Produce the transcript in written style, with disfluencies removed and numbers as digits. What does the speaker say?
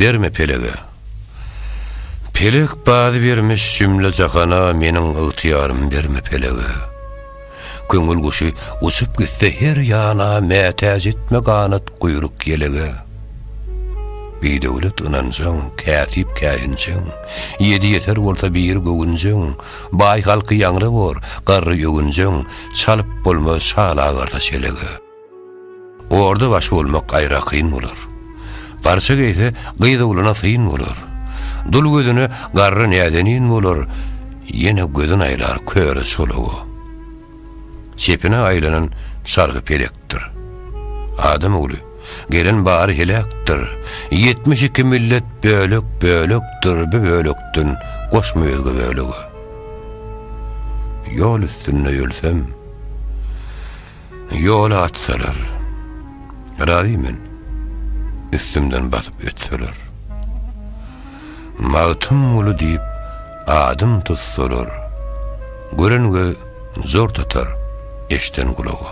berme pelege. Pelek bazy bermiş jümle jahana meniň ygtyýarym berme pelege. Köňül guşy uçup gitse her ýana mätäç etme ganat guýruk ýelege. Bidöwlet ynanjaň, käsip käýinjeň, Ýedi ýeser bolsa biri göwünjeň, Baý halky ýaňra bor, garry öwünjeň, Çalyp bolmaz şal agarsa çelege. Orda başy bolmak aýra kyn bolar. Parça geýse, gyz oglana syn bolar. Dul gözüne garry näzenin bolar, Ýene gözün aýlar köre çolaga. Çepine aýlanan çarhy pelekdir. Adam ogly, gelen bary heläkdir. 72 millet bölek-bölekdir, bu bölekden goşma özge bölege. Ýol üstünde ölsem, Ýola atsalar, razy men, üstümden basyp ötseler. Magtymguly diýip adym tutsalar, gören göz zor tatar, eşden gulaga.